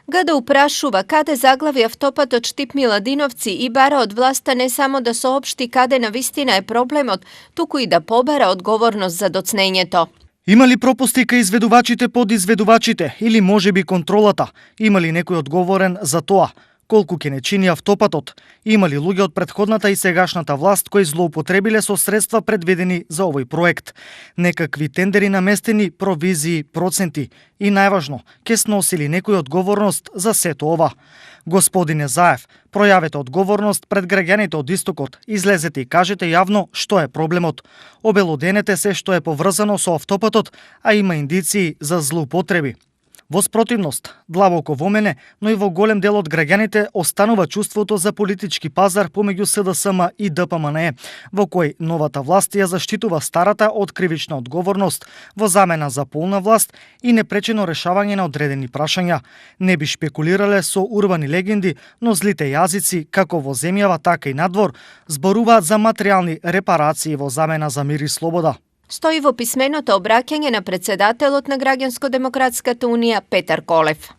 Гада упрашува каде заглави автопатот Штип Миладиновци и бара од власта не само да соопшти каде навистина е проблемот, туку и да побара одговорност за доцнењето. Има ли пропусти кај изведувачите под изведувачите или можеби контролата? Има ли некој одговорен за тоа? Колку ќе не чини автопатот? Има ли луѓе од претходната и сегашната власт кои злоупотребиле со средства предвидени за овој проект? Некакви тендери наместени, провизии, проценти и најважно, ќе сноси ли некој одговорност за сето ова? Господине Заев, пројавете одговорност пред граѓаните од Истокот, излезете и кажете јавно што е проблемот. Обелоденете се што е поврзано со автопатот, а има индиции за злоупотреби. Во спротивност, длабоко во мене, но и во голем дел од граѓаните останува чувството за политички пазар помеѓу СДСМ и ДПМНЕ, во кој новата власт ја заштитува старата од кривична одговорност во замена за полна власт и непречено решавање на одредени прашања. Не би шпекулирале со урбани легенди, но злите јазици, како во земјава, така и надвор, зборуваат за материјални репарации во замена за мир и слобода. Стои во писменото обраќање на председателот на Граѓанско-демократската унија Петар Колев.